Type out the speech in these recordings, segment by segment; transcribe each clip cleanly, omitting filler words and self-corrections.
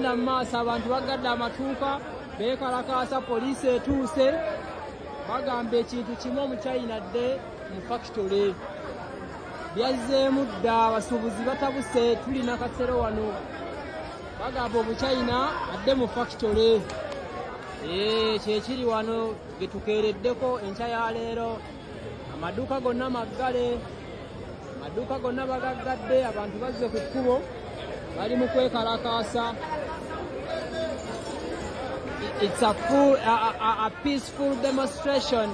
Bigenda mu maaso, abantu bagadde amatuuka, beekalakaasa, poliisi etuuse. Bagamba ekintu kimu, Omuchina dde mu fakitole. Byazzeemu dda, abasuubuzi batabuse. Tulina Kasero wano, bagamba Omuchina adde mu fakitole. Kyekiri wano getukeereddeko enkya ya leero. Amaduuka gonna maggale, amaduuka gonna bagaggadde, abantu bazze ku kkubo, bali mu kwekalakaasa. It's a peaceful demonstration.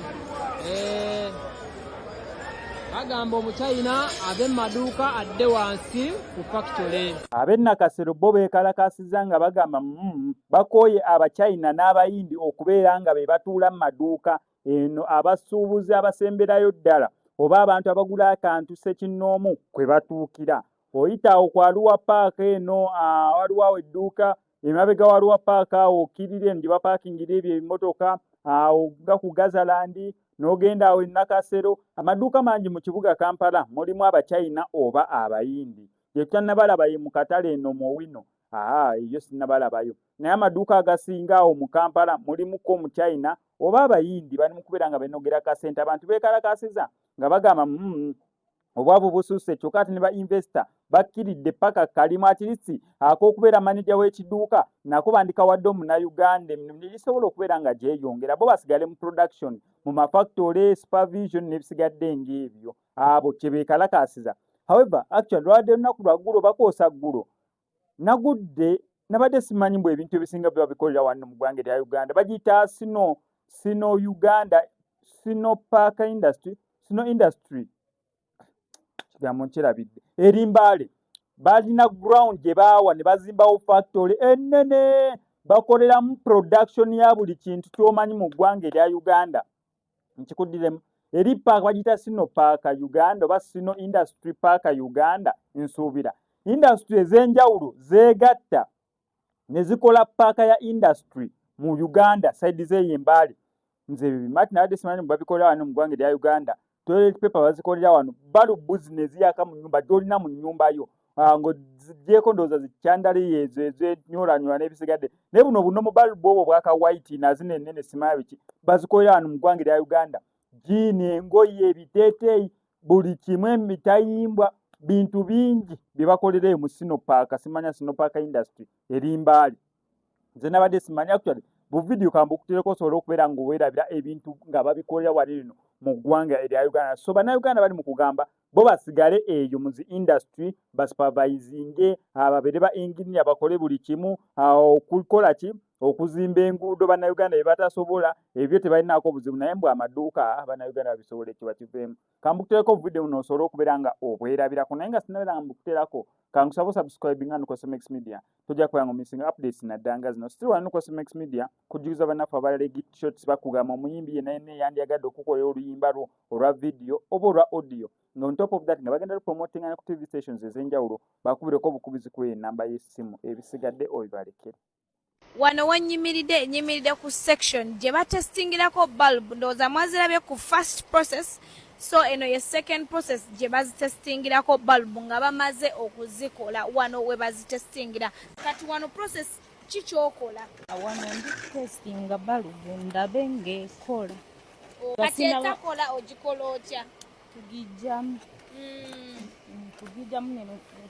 Bagamba Omuchina ave mu maduuka, adde wansi ku factory. Ab'e Nakasero bo beekalakaasizza nga bagamba bakooye Abachina n'Abayindi okubeera nga be batuula mu maduuka eno, abasuubuzi abasemberayo ddala oba abantu abagula akantu ssekinnoomu kwe batuukira. Oyita awo ku Arua Park eno, waliwo awo edduuka emabega wa Arua Park, awo okkirira eno gye bapaakingira ebyo ebimotoka awo nga ku Gazaland, n'ogenda awo e Nakasero. Amaduuka mangi mu kibuga Kampala mulimu Abachina oba Abayindi. Gye tutannabalaba ye mu katale eno mu Owino, aa eyo sinnabalabayo, naye amaduuka agasinga awo mu Kampala mulimuko Omuchina oba Abayindi, bali mu kubeera nga benogera kasente. Abantu beekalakaasiza nga bagamba obwavu bususse, kyokka ate ne ba investor bakkiridde paka kalimu at least ak'okubeera maneja w'ekiduuka nako bandikawadde Omunnayuganda, emirimu gye gisobola okubeera nga gyeyongera, bo basigale mu production, mu mafactory, supervision n'ebisigadde ng'ebyo. Abo kye beekalakaasiza. However, actually lwabadde lunaku lwa ggulo, bakoosa ggulo nagudde, nabadde simanyi mbu ebintu ebisinga biba bikolera wano mu ggwanga erya Uganda. Bagiyita Sino Uganda, Sino Park Industry, Sino Industry, kigambo nkirabidde, eri Mbaale. Balina ground gye baawa ne bazimbawo factory ennene, bakoleramu production ya buli kintu ky'omanyi mu ggwanga erya Uganda. Nkikuddiremu, eri park bagiyita Sino Park Uganda oba Sino Industry Park Uganda. Nsuubira industry ez'enjawulo zeegatta ne zikola paaka ya industry mu Uganda, side z'eyo Embaale. Nze ebyo bimati nabadde simanyi babikolera wano mu ggwanga erya Uganda. Toilet paper bazikolera wano, balubu zino eziyaka mu nnyumba gy'olina mu nnyumba yo, ng'ozigyeko ndowooza zikyandaliya ezo ezenyolanyola n'ebisigadde, naye buno mu balubu obwo bwaka white nazino ennene simanya biki, bazikolera wano mu ggwanga erya Uganda. Jiini, engoye, ebiteeteeyi, buli kimu, emitayimbwa, bintu bingi bye bakolera eyo mu Sino Park, simanya Sino Park Industry eri Mbaale. Nze nabadde simanyi actually. Bu video kambukutereko osobole okubeera ng'oweerabira ebintu nga babikolera wali lino mu ggwanga erya Uganda. So Bannayuganda bali mu kugamba bo basigale eyo mu zi industry, basupervisinge, babeere ba engineer, bakole buli kimu, okukola ki, okuzimba enguudo Bannayuganda bye batasobola, ebyo tebalinaako obuzibu, naye mbw amaduuka Bannayuganda babisobola, ekyo bakiveemu. Kambukutereko video buno osobole okubeera nga obwerabirako, naye nga sinnabeera nga mbukuterako, kankusaba osubscribinga no Cosmex Media, tojja kubeera nga omissinga updates naddanga zino. Still wano Cosmex Media kujjukiza bannaffe abalala Egit Shots, bakugamba omuyimbi yenna yenna eyandyagadde okukolera oluyimba lwo olwa video oba olwa audio, nga on top of that nga bagenda lupromotinga ne ku TV stations ez'enjawulo, bakubireko obukubizi ku eyo enamba y'essimu, ebisigadde obibalekere. Wano wenyimiridde, nyimiridde ku section gye batestingirako bulb. Ndowooza mwazirabye ku first process, so eno ye second process gye bazitestingirako bulb nga bamaze okuzikola. Wano we bazitestingira. Kati wano process ki kyokola? Wano ndi testinga balubu ndabe ng'ekola. Kati etakola ogikola otya? Tugijjamu. Tugijjamu ne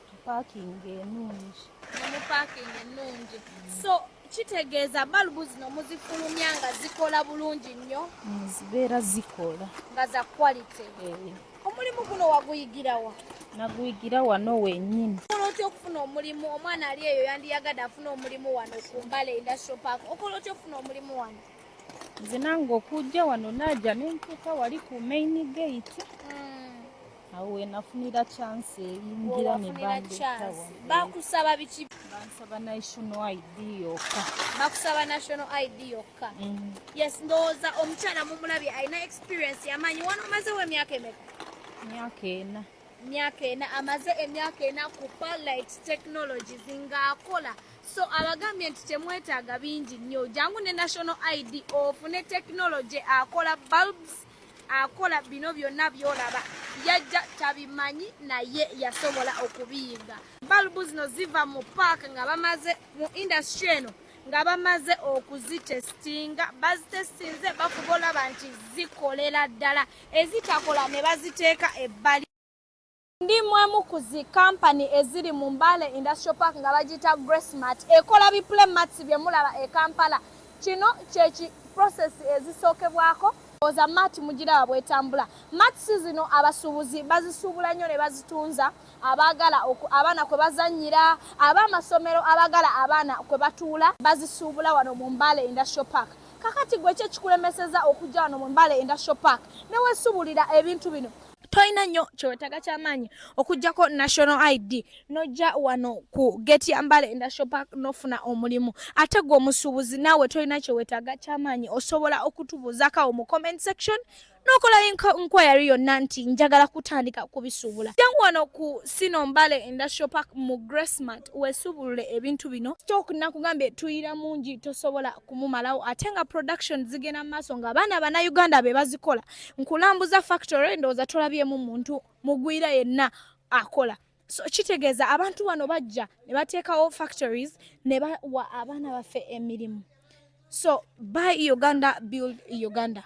tupaakinga ennungi. Nemupaakinga ennungi. So kitegeeza balubu zino muzifulumya nga zikola bulungi nnyo? Zibeera zikola. Nga za quality? Eh. Omulimu guno waguyigirawa? Naguyigira wano wennyini. Okola otya okufuna omulimu? Omwana ali eyo yandiyagadde afuna omulimu wano ku Mbale Industrial Park, okola otya okufuna omulimu wano? Nze nange okujja wano najja nentuuka wali ku main gate, awo wenafunira chance eyingira ne Wewafunira bandeeta chance. wano. Bakusaba biki? Bansaba national ID yokka. Bakusaba national ID yokka? Yes, ndowooza omukyala mumulabye, alina experience yamaanyi wano. Omazewo emyaka emeka? Myaka 4. Myaka 4. Amaze emyaka 4 ku Perlight Technologies ng'akola. So abagambye nti temwetaaga bingi nnyo, jangu ne national ID ofune technology akola bulbs, akola bino byonna byolaba. Yajja tabimanyi, naye yasobola okubiyiga. Balubu zino ziva mu paaka nga bamaze mu industry eno nga bamaze okuzitesitinga. Bazitesitinze, bafuba olaba nti zikolera ddala, ezitakola ne baziteeka ebbali. Ndi mwemu ku zi kampani eziri mu Mbale Industrial Park nga bagiyita Gracemart, ekola bi play mats bye mulaba e Kampala. Kino kyeki process ezisookebwako oza mat mugiraba bwetambula. Mats zino abasuubuzi bazisuubula nnyo ne bazitunza abaagala abaana kwe bazannyira, ab'amasomero abaagala abaana kwe batuula, bazisuubula wano mu Mbale Industrial Park. Kakati gwe ki ekikulemeseza okujja wano mu Mbale Industrial Park ne weesuubulira ebintu bino? Tolina nnyo kyewetaaga kyamaanyi okuggyako national ID, nojja wano ku gate ya Mbale Industrial Park nofuna omulimu. Ate gwe omusuubuzi naawe tolina kyewetaaga kyamaanyi, osobola okutubuuzako awo mu comment section n'okola inquiry yonna nti njagala kutandika kubisuubula. Jangu wano ku Sino Mbale Industrial Park mu Gracemart weesuubulule ebintu bino. Stock nakugambye tuyira mungi, tosobola kumumalawo, ate nga production zigenda mu maaso nga abaana Bannayuganda be bazikola. Nkulambuza factory, ndowooza tolabyemu muntu mugwira yenna akola, so kitegeeza abantu bano bajja ne bateekawo factories ne bawa abaana baffe emirimu. So buy Uganda, build Uganda.